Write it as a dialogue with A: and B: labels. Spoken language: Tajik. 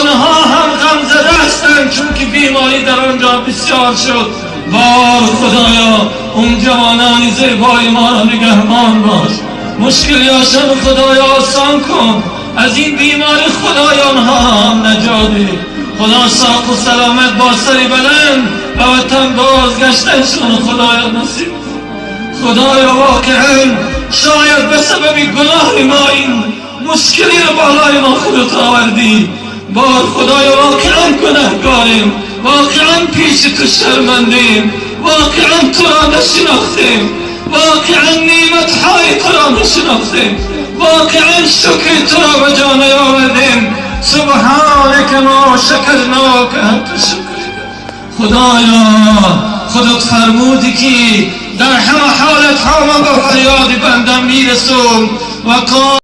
A: Онҳо ҳам ғамзада ҳастанд, чунки беморӣ дар он ҷо бисёр шуд. Бор Худоё, он ҷавонони зебои моро нигаҳбон бош, мушкилиҳошон Худоё осон кун, аз ин беморӣ Худоё онҳоро ҳам наҷот деҳ. Худо соғу саломат бо сари баланд ба ватан бозгаштаншон Худоё насиб. Худоё, воқеан шояд ба сабаби гуноҳи мо ин мушкилиро болои мо худат овардӣ. Бор Худоё, воқеан гунаҳкорем, воқеан пеши ту шармандем, воқеан туро нашинохтем, воқеан неъматҳои туро нашинохтем, воқеан шукри туро ба ҷо наёвардем. Субҳонака мо шакарнока ҳаққа шукрика. Худоё, худат фармудӣ, ки дар ҳама ҳолатҳо ман ба фарёди бандам мерасам ва